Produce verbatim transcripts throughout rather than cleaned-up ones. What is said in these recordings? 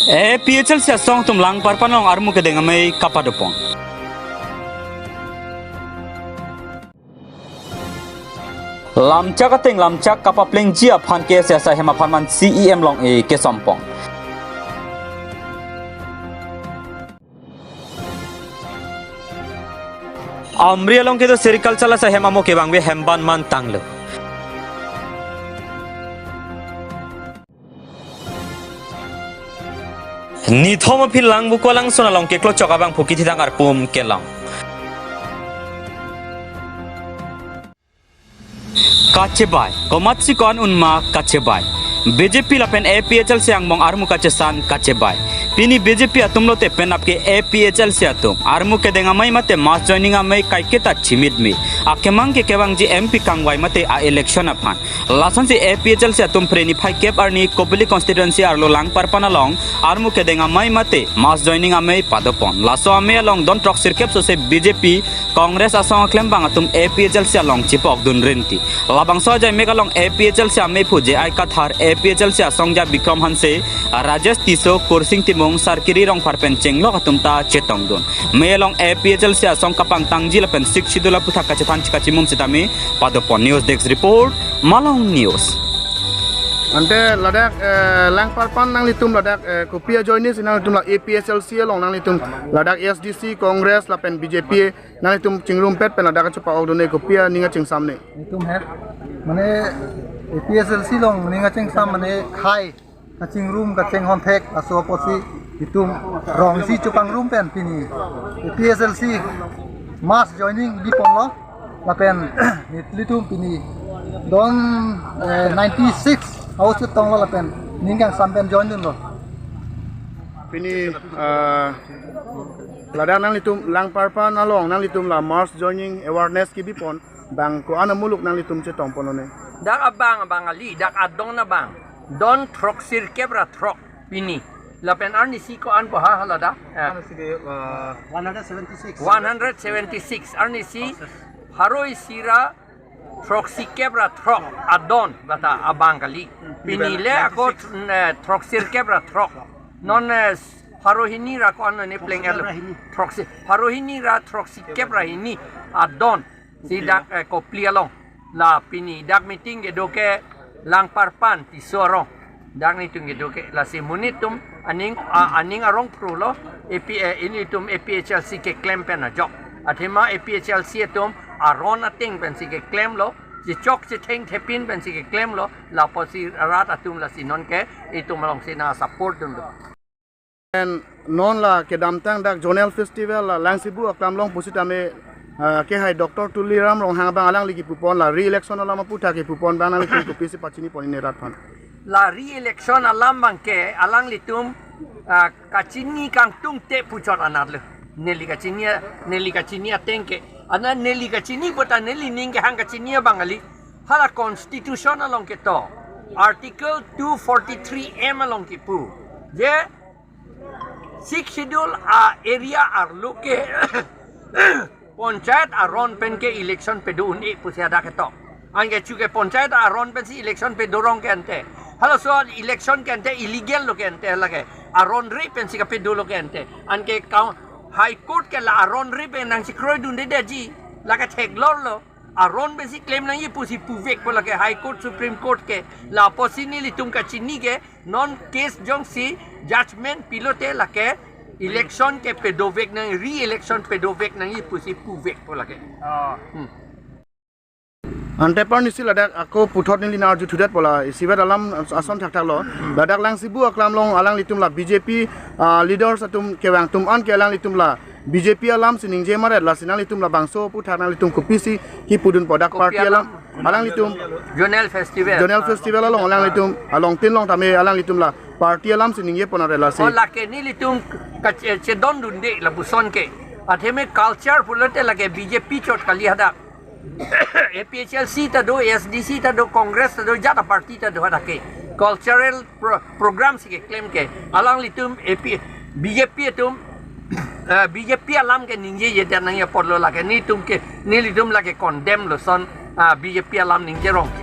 A P H L C asong atum Langparpan along armu kedeng amei kapadopon. Lamchak ateng lamchak kapaplengji aphan K S A S I hem apharman C E M Longe kesompong. Amri along kedo sericulture la sahem amo kevangve hemban man tanglo. Nithom aphi Langbuku alangsun along keklochok abangphu kithidang arpum kelong. Kachebai, komatsi ko-an unma kachebai. B J P lapen A P H L C angbong armu kachesan kachebai. Pini B J P atum lote penap ke A P H L C atum armu kedeng amei mate mass joining amei kaiketa chimit me. Akemang ke kevangji M P kangvai mate a-election aphan. Lasonsi A P H L C atum Phre niphai kep arni Kopili constituency arlo Langparpan along armu kedeng amei mate mass joining amei padopon. Laso amei along don throksirkep sose B J P, Congress asong aklembang atum A P H L C along chipokdun rinti. Labangso ajaimek along A P H L C ameiphu J I Kathar, A P H L C asongja Bikram Hanse, Rajesh Tisso, Kursing Timung, Sarkiri Rongphar pen chenglok atum ta chetongdun. Mei along A P H L C asong kapangtangji lapen Sixth Schedule aputhak kachethan kachimum sitame padopon. News Desk Report, Malong News. Ante ladak, eh, Langparpan nanglitum ladak, eh, kopi ajoinesi nanglitum la A P H L C along nanglitum ladak A S D C, Congress lapen B J P nanglitum chingrumpet pen ladak kachepa-okdunne, kopi aning kachingsam ne? Itum he, mane A P H L C along ning kachingsam mane khei kachingrum kachinghon thek aso apotsi itum rong isi chepangrum pen pini A P H L C mass joining biponlo lapen nelitum pini don, eh, ninety-six house tonglo lapen ning kangsam pen join dunlo. Pini, eh, ladak nanglitum Langparpan along nanglitum la mass joining awareness kebipon, bang ko-an amuluk nanglitum chetongponlone? Dak abang abang kali, dak adon abang. Don throksirkep ra throk pini. Lapen arnisi ko-an po ha haladak? Eh. Arnisi ke, eh, one hundred seventy-six. One hundred seventy-six. Arnisi pharo isi ra throksikep ra throk adon bata abang kali. Pini le ako, eh, throksirkep ra throk. Non, eh, pharo hini ra ko-an ne pleng el. Throksi, pharo hini ra throksikep ra hini adon. Si dak, eh, Kopili along. La pini dak meeting kedo ke Langparpan Tisso arong. Dak netum kedo ke lasi monit atum aning, a, aning arong phrulo, A P, eh, ilitum A P H L C keklem pen ajok. Athema A P H L C atum aron ateng pensi keklemlo, chechok chetheng thepin pensi keklemlo, lapusi rat atum lasi nonke itum alongsi nang support dunlo. And non la kedamtang dak Zonal Festival la Langsibu aklam along pusitame, ah, kehai Doctor Tuliram Ronghang abang alangli kepupon la re-election alam aputhak kepupon abang nanglitum kopisi pachiniponji ne rat aphan? La re-election alam abangke alanglitum, ah, kachini kangtungte puchot anatlo. Neli kachini, neli kachini ateng ke. Ana neli kachini puta neli ning kehang kachini abang kali. Hala constitution along ketok. Article two forty-three M along kipu. Je Sixth Schedule a-area arlo ke panchayat aron pen ke election pado un-e pusi hadak ketok. Anke chuke panchayat aron pensi election pado rong ke ante. Halaso election ke ante illegal lo ke ante lake. Aron ri pensi kapado lo ke ante. Anke kau High Court ke la aron ri pen nangchekroidunde detji. Lake theklorlo. Aron pensi claim nangji pusi puvekpo lake High Court, Supreme Court ke. Lapusi nelitum kachini ke non case jongsi judgment pilote lake election ke padovek nang, re-election padovek nangji pusi puvekpo lake. Oh. Hmm. Ante arnisi ladak ako puthot neli nang arju thudetpo la isivet alam ason thakthaklo. Ladak Langsibu aklam along alanglitum la B J P, ah, leaders atum kevang atum anke alanglitum la B J P alamsi ningje maret lasi nanglitum labangso aputhak nanglitum kopisi kipudunpo dak? Kopi party alam? Alam. Alanglitum Zonal Festival. Zonal Festival along alanglitum along tin long tame alanglitum la party alamsi ningjepon aret lasi. Oh, lake nelitum kache-, chedondunde lapuson ke. Athema culture pulote lake B J P chot kali hadak. A P H L C ta do, A S D C ta do, Congress ta do, jat aparty ta do hadak ke. Cultural pro-, program si keklem ke. Alanglitum A P, B J P atum, eh, B J P alam ke ningjeje dan nangjepotlo lake. Netum ke, nelitum lake condemn lo son, ah, B J P alam ningjerong ke.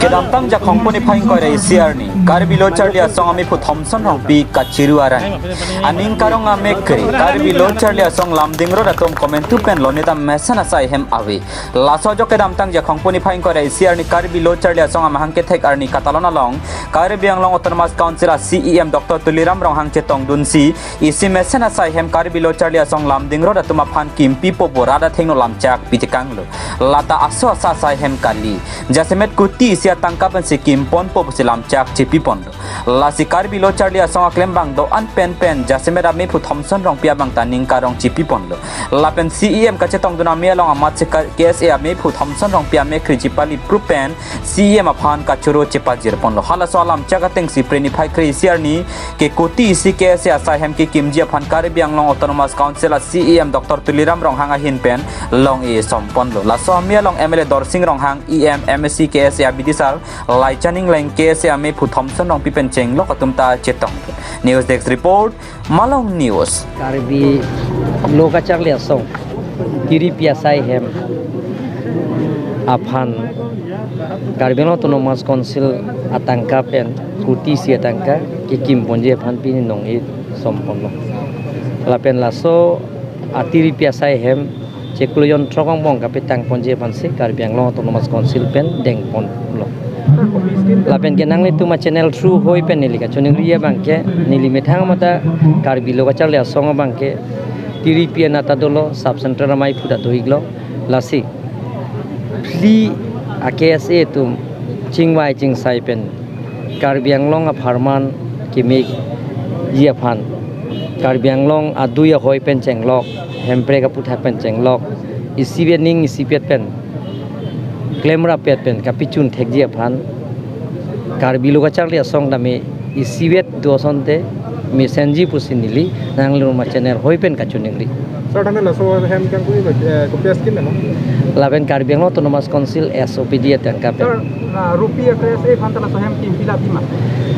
Kedamtang Jakhong puni phai ingkoi ra isi arni Karbi Lo Charli Asong amephu Thomson Rongpi kachiru arni aning karong amekri Karbi Lo Charli Asong Lumding Road atum komantu pen lonidam mesen asai hem ave. Laso ajok kedamtang Jakhong puni phai ingkoi ra isi arni Karbi Lo Charli Asong amahang kethek arni katalon along Karbi Anglong Autonomous Council a C E M Doctor Tuliram Ronghang chetongdunsi isi mesen asai hem Karbi Lo Charli Asong Lumding Road atum aphan kimpipo, bo rat athengno lamchak pitekanglo. Lata aso asa asai hem kali. Jasemet kuti isi atangka pensi kimponpo pusi lamchak chipiponlo. Lasi Karbi Lo Charli Asong aklembang do-an penpen jasemet amephu Thomson Rongpi abang ta ning karong chipiponlo. Lapen C E M kachetongdun ame along amat si ka-, K S A amephu Thomson Rongpi amekri chipali prup pen C E M aphan kachoro chepajirponlo. Halaso alamchak atengsi Phre niphai kre isi arni ke kuti isi K S A asai hem kekimji aphan Karbi Anglong Autonomous Council a C E M Doctor Tuliram Ronghang ahin pen long-e somponlo. Laso ame along M L A Dorsing Ronghang, E M, M A C, K S A abidisar Laichaning Leng, K S A amephu Thomson Rongpi pen chenglok atum ta chetong. News Desk Report, Malong News. Karbi Lo Kacharli Asong tiripi asai hem aphan Karbi Anglong Autonomous Council atangka pen kuti isi atangka kekimponji aphan pini nong-e somponlo. Lapen laso atiripi asai hem chiklo jon throk angbong kapetangponji aphansi Karbi Anglong Autonomous Council pen dengponlo. Lapen ke nanglitum a channel through hoi pen neli kachiningri abang ke, neli methang mata Karbi Lo Kacharli Asong abang ke tiripi anat ta dolo, sub center amei phu ta do-iklo. Lasi phli a K S A atum chingvai chingsai pen Karbi Anglong apharman kemekji aphan, Karbi Anglong adui ahoi pen chenglok, hemprek aputhak pen chenglok, isivet ning isipet pen, klemrapet pen kapachun thekji aphan Karbi Lo Kacharli Asong tame isivet do asonte mesenji pusi neli nanglitum a channel hoi pen kachiningri. Sir, tangte laso hem kangkui, eh, kopi askin mo? Lapen Karbi Anglong Autonomous Council S O P D atangka pen. Sir, ah, rupi a K S A aphan ta laso hem kimpi lapi ma?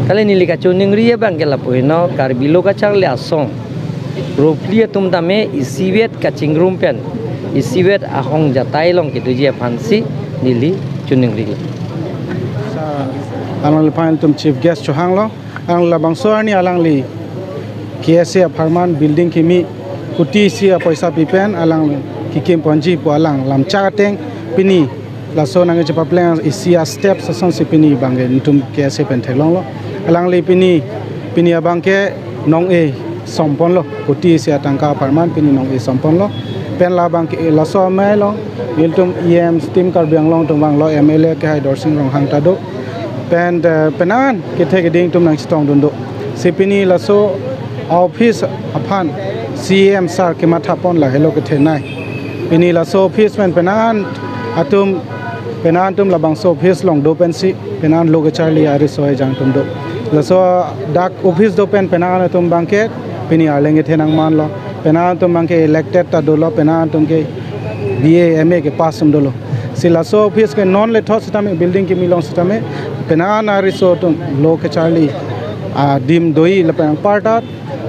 Kali neli kachiningri abang ke lapu heno, Karbi Lo Kacharli Asong ro phli atum tame isivet kachingrum pen isivet ahong jatai along kedoji aphansi neli chiningri. Sa, alangliphan itum chief guest chohanglo. Alang labangso arni alangli K S A apharman building kimi kuti isi apoisa pi pen alang kekimponji pu alang lamchak ateng pini laso nangchepapleng isi a steps asonsi pini abang ke netum K S A pen theklonglo. Alangli pini, pini abang ke nong-e somponlo, kuti isi atangka apharman pini nong-e somponlo. Pen labang ke laso amei along ilitum E M Team Karbi Anglong atum vanglo, M L A kehai Dorsing Ronghang ta do. Pen, eh, penang kethek keding atum nangchetongdun do. Si pini laso office aphan C E M sir kemathapon lahelo kethenei. Pini laso office pen penang atum, penang atum labangso office along do pensi penang Lo Kacharli ariso ejang atum do. Laso dak office do pen penang atum abang ke pini arleng kethenei nangmanlo. Penang atum abang ke elected ta dolo, penang atum ke B A, M A kepass atum dolo. Si laso office ke non le thot sitame, building kimi along sitame, penang ariso atum Lo Kacharli adim do-ik lapen anparta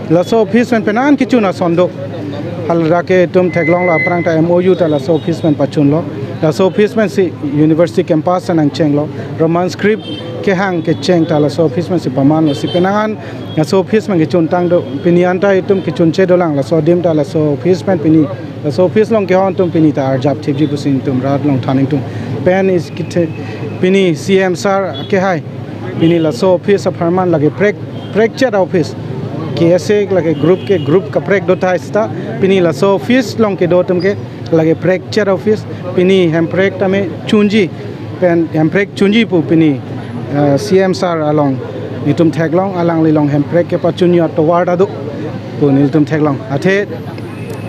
laso office pen penang kechun ason do. Haladak ke itum theklonglo, aphrang ta M O U ta laso office pen pachunlo. Laso office pensi university campus ta nangchenglo. Roman script kehang kecheng ta laso office pensi pamanlo. Si penang laso office pen kechuntang do, pini anta itum kechunche dolang, laso adim ta laso office pen pini, laso office along kehon atum pini ta arjap thipji pusi itum rat along than ingtung. Pen isi kethe, pini C E M sir kehai, pini laso office apharman lake prek, prekchet office. K S A lake group ke group kaprek do tahai seta, pini laso office along kedo atum ke lake prekchet office, pini hemprek tame chunji, pen hemprek chunji pu pini, eh, C E M sir along itum theklong, alangli along hemprek kepachunji atovar ta do pu nelitum theklong. Athe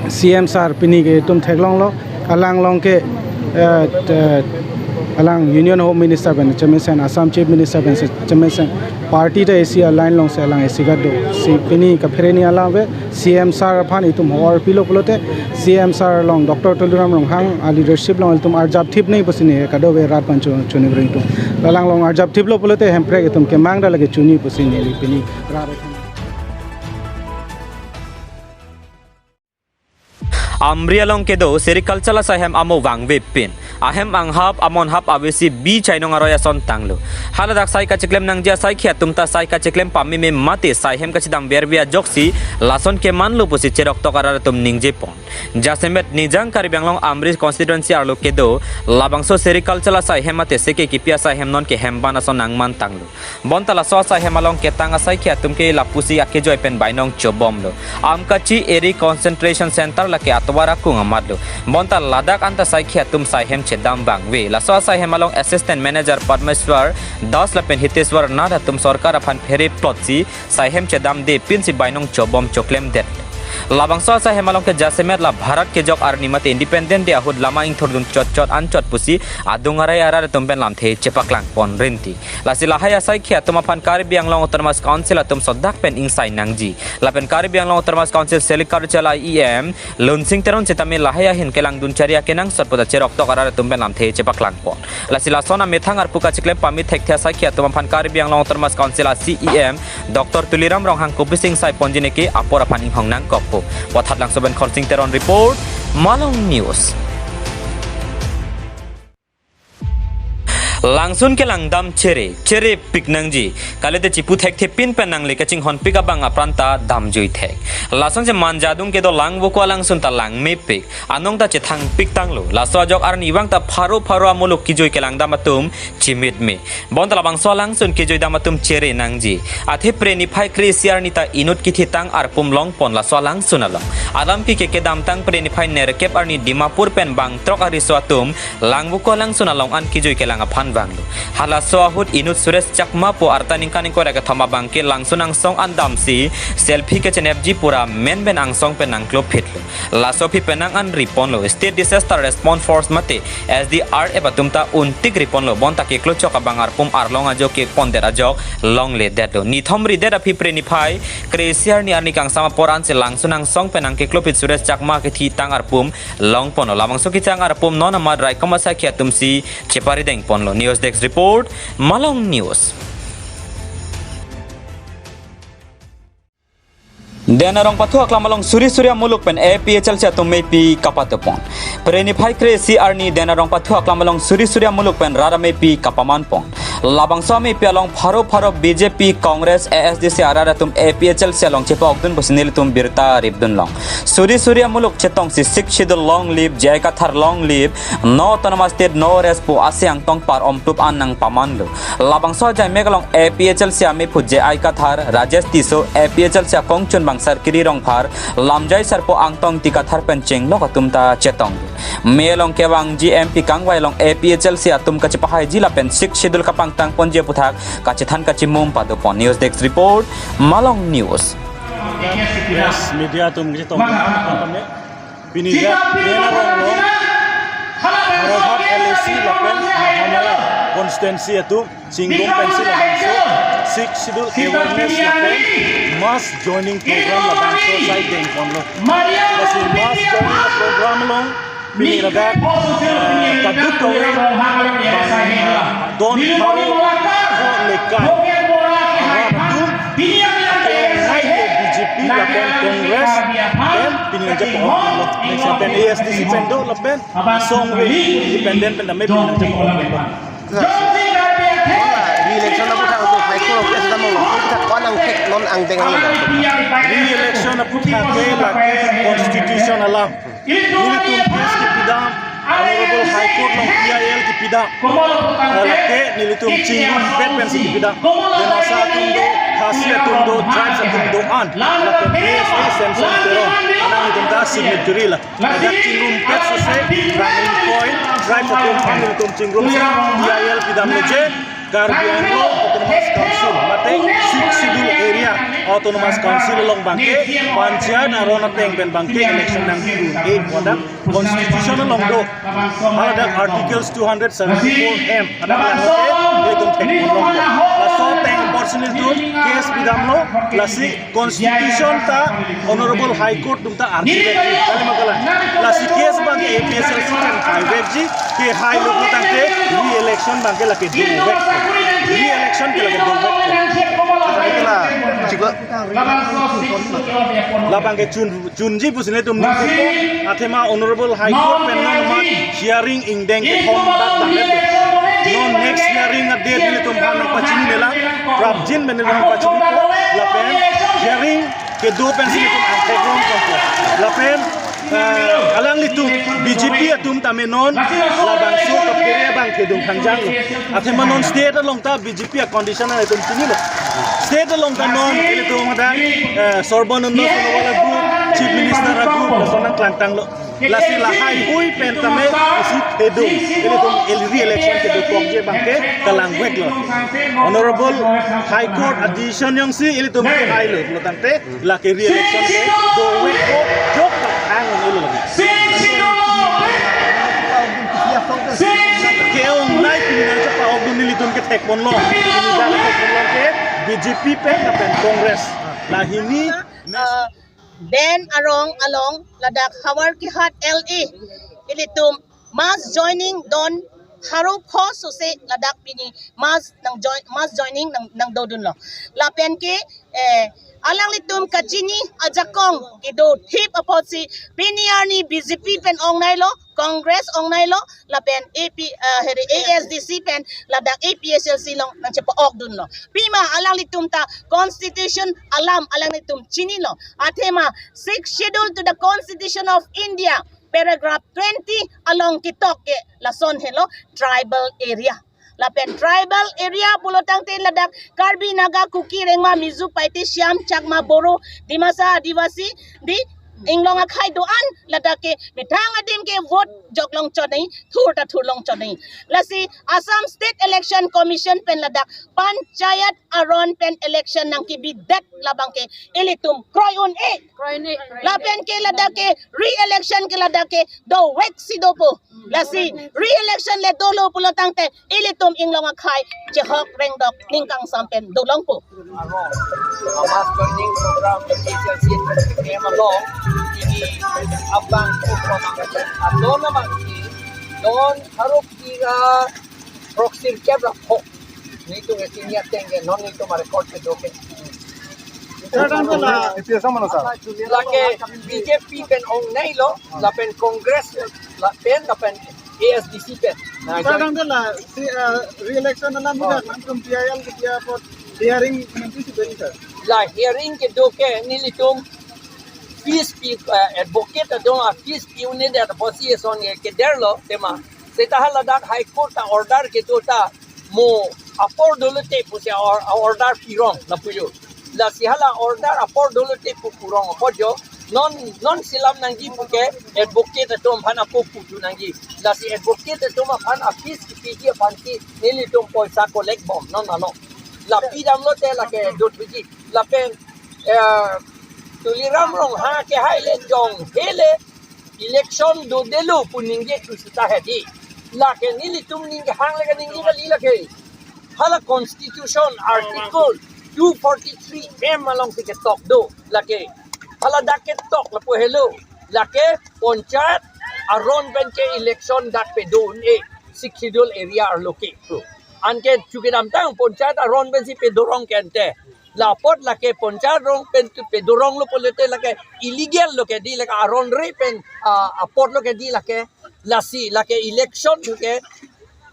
C E M sir pini ke itum theklonglo, alang along ke, eh, te-, alang Union Home Minister pen chemesen, Assam Chief Minister pen chemesen, party ta isi aline alongsi alang isi gat do. Si pini kaphere ni alam ave, C E M sir aphan itum hor pilo pulote, C E M sir along Doctor Tuliram Ronghang a leadership along itum arjap thip nangji pusi ne kadokave rat aphan chu-, chunibring itum. Alang along arjap thiplo pulote hemprek itum kemang ta lake chunji pusi neli pini rat Amri along kedo sericulture asai hem amo vangve pin. Ahem anghap amonhap avesi bi chainong aroi ason tanglo. Haladak sai kachiklem nangji asaikhi atum ta sai kachiklem pameme mate sai hem kachidam berbe ajoksi lason kemanlo pusi cheroktok arat atum ningjepon. Jasemet Nijang Karbi Anglong Amri constituency arlo kedo labangso sericulture asai hem mate seke kipi asai hem nonke hemban ason nangman tanglo. Bonta laso asai hem along ketang asaikhi atum ke lapusi akejoi pen bainong chobomlo. Amkachi Eri Concentration Center lake atovar akung amatlo. Bonta ladak anta saikhi atum sai hem chedam vangve. Laso asai hem along Assistant Manager Padmeswar Das lapen Hiteswar Nath atum sorkar aphan phere plotsi sai hem chedamde pinsi bainong chobom choklemdet. Labangso asai hem along ke jasemet la Bharat kejok arni mate Independent Day ahut lama ingthurdun chotchot anchot pusi adung arai arat atum pen lamthe chepaklangpon rinti. Lasi lahai asaikhi atum aphan Karbi Anglong Autonomous Council atum sodak pen ingsai nangji. Lapen Karbi Anglong Autonomous Council Sericulture a-EM Lunsing Teron sitame lahai ahin kelangdun chari akenangsot puta cheroktok arat atum pen lamthe chepaklangpon. Lasi lason amethang arpu kachiklem pame thekthe asaikhi atum aphan Karbi Anglong Autonomous Council a-CEM Doctor Tuliram Ronghang kopisi ingsai ponji neke apor aphan inghong nangkokpo. Pathatlangso pen Khorsing Teron report, Malong News. Langsun kelangdam chere, cherepik nangji. Kalite chipu thekthe pin pen nangle kachinghonpik abang apran ta damjui thek. Lasonsi Manjadung kedo Langvoku alangsun ta langmepik. Anong ta chethangpik tanglo. Laso ajok arnivang ta pharo pharo amuluk kejui kelangdam atum chimitme. Bonta labangso alangsun kejui dam atum chere nangji. Athe Pre niphai kre-isi arni ta inut kethitang arpum longpon laso alangsun along. Alam ke kekedamtang Pre niphai nerkep arni Dimapur pen bangthrok ariso atum Langvoku alangsun along an kejui kelang aphan vanglo. Halaso ahut inut Suresh Chakma pu arta ningkan ingkoi ra kethom abangke langsun angsong an damsi selfie kechenepji pura men pen angsong pen nangklophitlo. Laso aphi penang an riponlo. State Disaster Response Force mate SDRF atum ta untik riponlo. Bonta keklochok abang arpum arlong ajo kepondet ajok longledetlo. Nithom ridet aphi Pre niphai kre-isi arni arni kangsam apor ansi langsun angsong pen nangkeklophit Suresh Chakma kethitang arpum longponlo. Labangso kethitang arpum non amat raikom asaikhi atumsi cheparidengponlo. News Desk Report, Malong News. Dena Rongpathu aklam along suri suri amuluk pen APHLC atum mepi kapatupon. Pre niphai kre-isi arni Dena Rongpathu aklam along suri suri amuluk pen rat amepi kapamanpon. Labangso amepi along pharo pharo BJP, Congress, ASDC arat atum APHLC along chepokdun pusi nelitum birta ripdunlong. Suri suri amuluk chetongsi Sixth Schedule long live, J I Kathar long live, no autonomous state, no rest pu ase angtong par-om plup an nangpamanlo. Labangso ajaimek along APHLC amephu J I Kathar, Rajesh Tisso, APHLC akongchunbang Sarkiri Rongphar, lamjai sarpo Angtong Ingti Kathar pen chenglok atum ta chetong. Me along kevangji MP kangvai along APHLC atum kachepahaiji lapen Sixth Schedule kapangtangponji aputhak kachethan kachimum padopon. News Desk Report, Malong News. Press media atum kachetong kami. Pini dak Dena Rongpathu, Howraghat LAC lapen Mahamaya constituency atum chingrum pensi labangso Sixth Schedule awareness lapen mass joining program labangso sai dengponlo. Lasi mass joining program along pini ladak, eh, kaduk kave bang, eh, don pharo pho lekai arat atum, eh, nai ke BJP lapen Congress pen pini nangjepoklo. Lapen ASDC pen do lapen asong ave independent pen tame pini nangjepoklo. Re-election aputhak High Court of case damlo. Aputhak ko-an angthek non angdeng lo. Re-election aputhak ke lake constitution alam. Nelitum case kepidam, Honorable High Court along PIL kepidam. Lake nelitum chingrumpet pensi kepidam. Dimasa atum do, Khasi atum do, tribes atum do-an. Lake K S A Samson Teron, anang nelitum ta signatory la. Ladak chingrumpet sose, bang ingkoi, tribes atum aphan nelitum chingrum si PIL pidamlo je, Karbi Anglong Autonomous Council, mate Sixth Schedule area Autonomous Council along abangke, panchayat aron ateng pen abangke election nangkirun-e pu ladak constitution along do. Haladak Articles two hundred seventy-four M, hadak along ke, nelitum thekponlongpo. Laso ateng apotsi nelitum case pidamlo, lasi constitution ta Honorable High Court atum ta archivekji, kali ma kalang. Lasi case abangke APHLC pen haivekji, kehailopo tangte re-election abangke lake dovek. Re-election Action ke lake dovek. Hala, chiklo. Labang ke chun, chunji pusi nelitum ningkuk. Athema Honorable High Court pen non ma hearing ingdeng kethom dak tangdet. Non next hearing a date nelitum aphan nangpachini lelang. Prapjin pen nelitum pachini po. Lapen hearing kedo pensi nelitum angthek rong kongpo. Lapen, eh, alanglitum B J P atum tame non labangso kaphere abang kedun thangjang. Athema non state along ta B J P a condition nelitum chinilo. State along ta non ilitum ada, eh, Sarbananda Sonowal a group, Chief Minister a group, lason nangklangtanglo. Lasi lahai hui pen tame isi kedo, ilitum el re-election kedokokji abang ke kalangveklo. Honorable High Court a decision jongsi ilitum kehailo, lo tangte lake re-election ke dovekpo, jok ta thang ilo lagi. Ke-ongnei pini nangchepa-okdun nelitum kethekponlo. Pini dak kethekponlo ke B J P pen lapen Congress. Lahini uh, Ben arong along ladak Howraghat L A ilitum mass joining don pharo pho sose ladak pini mass nang join, mass joining nang, nangdodunlo. Lapen ke, eh, alanglitum kachini ajakong kedo thip apotsi pini arni B J P pen ongneilo, Congress ongneilo, lapen A P, eh, here A S D C pen ladak A P H L C along nangchepa-okdunlo. Pima alanglitum ta constitution alam alanglitum chinilo. Athema Sixth Schedule to the Constitution of India, paragraph twenty along ketok ke lason helo tribal area. Lapen tribal area pulo tangte ladak Karbi, Naga, Kuki, Rengma, Mizo, Paite, Siam, Chakma, Boro, Dimasa, Adivasi, di inglong akhei do-an ladak ke methang adim ke vote joklong chot nangji, thur ta thurlong chot nangji. Lasi Assam State Election Commission pen ladak panchayat aron pen election nangkebidet labang ke ilitum kroi un-e. Kroi un-e. Lapen ke ladak ke re-election ke ladak ke dovek si dopo. Lasi re-election le dolo pulo tangte ilitum inglong akhei chehok rengdok ning kangsam pen dolongpo. Aro, a mass joining program ke H L C K M along, ini abang ko pamang adon abang ini, don haruk tiga proxy kebra hok. Nelitum ke senior tengke, non nelitum a-record kedo ke. Sir, tangte la, itu ya sama na, sir. Lake B J P pen ongneilo, lapen Congress, lapen, lapen A S D C pen. Na, sir, tangte la, si, uh, re-election alam, oh, nangtum P I L ke dia apot hearing nanti si beri, sir. La hearing kedo ke nelitum fees pi, uh, advocate atum a-fees pi-un-edet apotsi eson ke kederlo tema. Seta haladak High Court ta order kedo ta mo apor dolote pusi or-, order pirong lapu jo. Lasi hala order apor dolote pu purong apot jo. Non, non selam nangji puke advocate atum aphan apo putu nangji. Lasi advocate atum aphan a-fees kepiji aphansi nelitum poisa collect bom non ano. La pidamlote lake dothuji. Lapen, eh, Tuliram Ronghang ke hai le jong hele election dodelo pu ningje thu sita hedi. Lake nelitum ningje hang lake ningje kali lake. Hala constitution article two forty-three M alongsi ketok do lake. Haladak ketok lapu helo. Lake panchayat aron pen ke election dak pedo un-e Sixth Schedule area arlo ke. Anke chu kedamtang panchayat aron pensi pedorong ke ante. La apot lake panchayat rong pen tu pedoronglo pulote lake illegal lo ke di, lake aron re pen, ah, apot lo ke di lake. Lasi lake election ke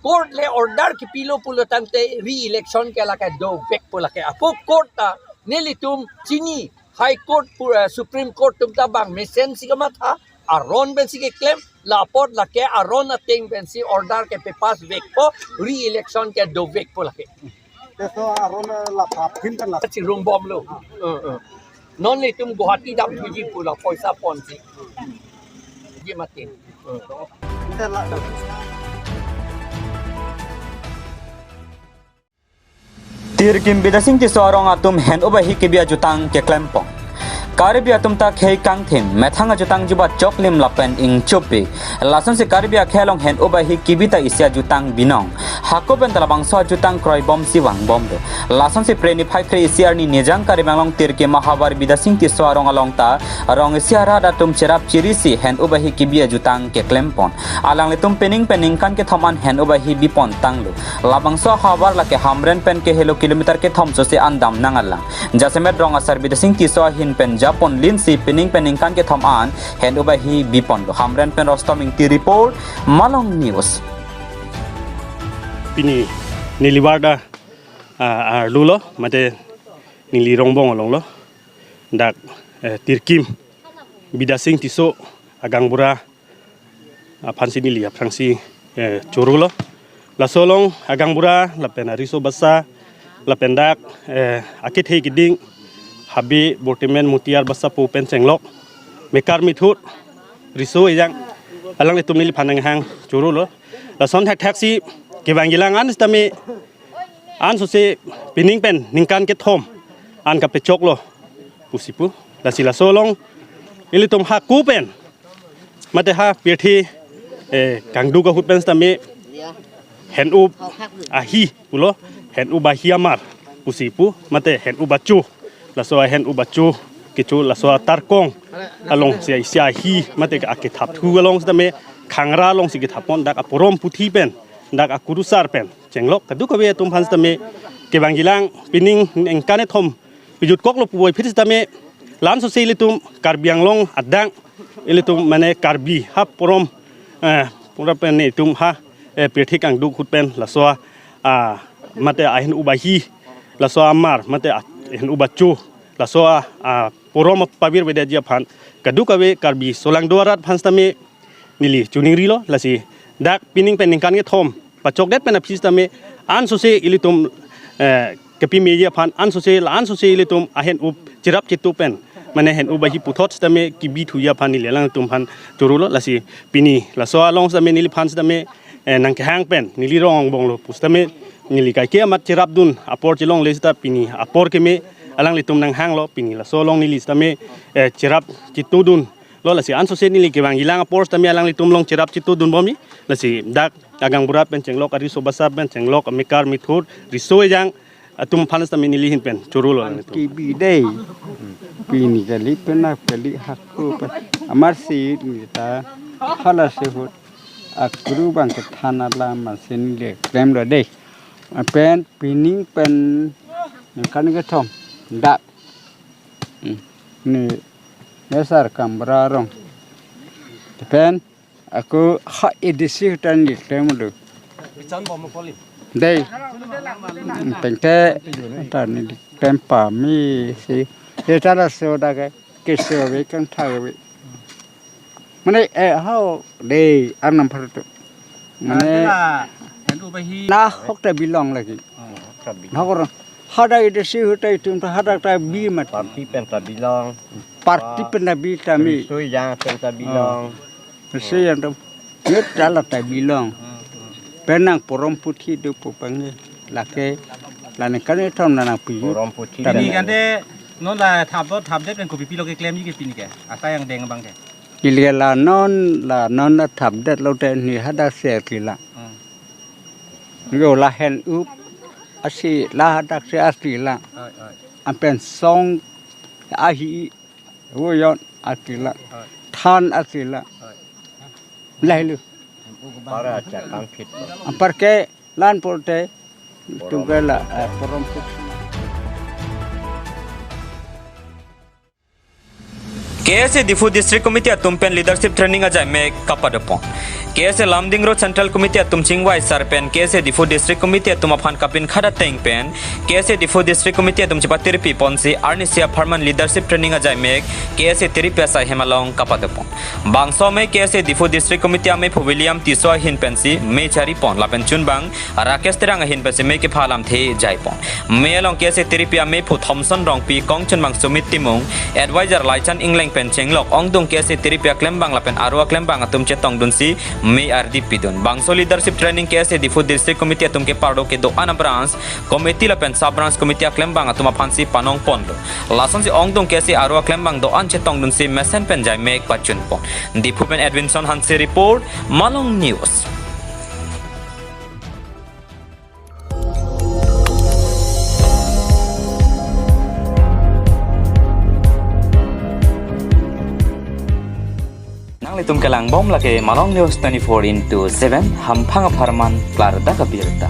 court le order kepilo pulo tangte re-election ke lake dovekpo lake. Apo court ta nelitum chini High Court pu, eh, Supreme Court atum ta bang mesensi kamatha, aron pensi keklem, la apot lake aron ateng pensi order kepepass vekpo, re-election ke dovekpo lake. Teso aron la phap hin kan la. Chirung bomlo. Eh, eh. Non nelitum Guwahati damthuji pu la poisa ponsi. Ji mati. Eh. Ante la. Tirkim Bidasing Tisso arong atum hen-o bahi kebi ajutang keklempong. Karbi atum ta khei kangthim, methang ajutang jubat choklim lapen ingchupik. Lasonsi Karbi akhei along hen-up ahi kebi ta isi ajutang binong. Hako pen ta labangso ajutang kroibomsi vangbom do. Lasonsi Phre niphai kre-isi arni Nijang Karbi Anglong Tirkim ahavar Bidya Sing Tisso arong along ta rong isi arat atum cherap cherisi hen-up ahi kebi ajutang keklempon. Alanglitum pining pen ningkan kethom an hen-up ahi bipon tanglo. Labangso ahavar lake Hamren pen kehelo kilometer kethom sose an damnang alang. Jasemet rong asar Bidya Sing Tisso ahin pen japon linsi pining pen ningkan kethom an hen-up ahi bipon do. Hamren pen Rostom Ingti report, Malong News. Pini neli warda, ah, arlo lo, mate neli rongbong along lo. Dak, eh, Tirkim Bidya Sing Tisso agaonbura aphansi neli aphrangsi, eh, choro lo. Laso along agaonbura lapen ariso basa lapen dak, eh, akethe keding habe bortemen mutiar basa po pen chenglok mekar mithut riso ejang alanglitum neliphan nanghang choro lo. Lason thakthak si kevangjilang an sitame ansose pining pen ningkan kethom an kapechok lo pusi pu. Lasi laso along ilitum hako pen mate ha pirthe, eh, kangduk ahut pen sitame hen-up ahi pulo, hen-up ahi amar pusi pu, mate hen-up acho. Laso ahen-up acho kecho laso atarkong alongsi isi ahi mate akethap thu along sitame khangra alongsi kethap pon, dak aporom puthi pen, dak akurusar pen chenglok kadokave atum aphan sitame kevangjilang pining ningkan kethom pejut koklo puvoiphit sitame la-an sose ilitum Karbi Anglong adang ilitum mane Karbi ha porom, eh, pura pen itum ha, eh, pirthe kangduk ahut pen laso a, ah, mate ahen-up ahi, laso amar mate ahen-up acho, laso a, ah, porom pavirvedetji aphan kadokave Karbi solangdo arat aphan sitame neli choningri lo. Lasi dak pining pen ningkan kethom pachokdet pen aphi sitame ansose ilitum, eh, kepi meji aphan ansose la-an sose ilitum ahen-up cherap chetu pen mane hen-up ahi puthot sitame kebi thuji aphan neli alangtum aphan choro lo. Lasi pini laso along sitame neliphan sitame, eh, nangkehang pen neli rongbong lo pu sitame neli kaike amat cherapdun apor chelongle sita pini apor keme alanglitum nanghang lo. Pini laso along neli sitame, eh, cherap chetudun lo. Lasi ansose neli kevangjilang apor sitame alanglitum along cherap chetudun bomji. Lasi dak agaonbura pen chenglok, ariso basa pen chenglok, mekar mithut riso ejang atum aphan sitame neli ahin pen choro lo alanglitum. Kebi dei. Pini kali pen na kali hako pen. Amarsi neli ta hala sehut akuru bang kethan alam amarsi neli klem lo dei. Pen pining pen ningkan kethom dak, hmm, ne, ne sar Kambra rong. Pen ako ha A D C ahut ta neli klem lo. Dei. Pengte ta neli klem pamesi. He ta laso dak ke keso ave kangthak ave. Mane, eh, hao dei arnam phartu. Mane, ah, hen-up ahi. Nahok ta bilong lagi. Oh, ta bilong. Nahok ro. Hadak A D C ahut ta itum ta hadak ta bi mat. Party pen ta bilong. Party pen ta bi tame. Riso ejang pen ta bilong. Riso ejang tum. Nget ta la ta bilong. Hmm, hmm. Pen nang porom puthi do pu pangni. Lake la ningkan kethom la nang pejut. Porom puthi. Pini pen kante non la thapdot thapdet pen kopi pilo keklemji ke pini ke? Asa yang deng abang ke. Neli la non, la non la thapdet lote neli hadak si atli lang. Hmm. Yo la hen-up asi la hadak si atli lang. Oi, oi. An pen song ahi, vojon atli lang. Oi. Than atli lang. Oi. Lahelo. Para acha kangphit. Anparke la-an pulote tungke la, eh, porom puthi. K S A Diphu District Committee atum pen leadership training ajai mek kapadopon. K S A Lumding Road Central Committee atum chingvai sar pen K S A Diphu District Committee atum aphan kapinkhat ateng pen K S A Diphu District Committee atum chepatirpi ponsi arnisi apharman leadership training ajai mek K S A Tiripi asai hem along kapadopon. Bangso amei K S A Diphu District Committee ameiphu William Tisso ahin pensi mei charipon lapen chunbang Rakesh Terang ahin pensi mei kepha alamthe jaipon. Mei along K S A Tiripi ameiphu Thomson Rongpi, kongchunbang Sumit Timung, advisor Laichan Ingleng pen chenglok ongdung K S A Tiripi aklembang lapen aro aklembang atum chetongdunsi me ardi pidun. Bangso leadership training K S A Diphu District Committee atum ke pardo kedo-an a-branch committee lapen sub branch committee aklembang atum aphansi panong ponlo. Lasonsi ongdung K S A aro aklembang do-an chetongdunsi mesen pen jaimek pachun pon. Diphu pen Edwinson Hanse report, Malong News. Nanglitum kelang bom lake Malong News twenty-four into seven, hamphang apharman klardak abirta.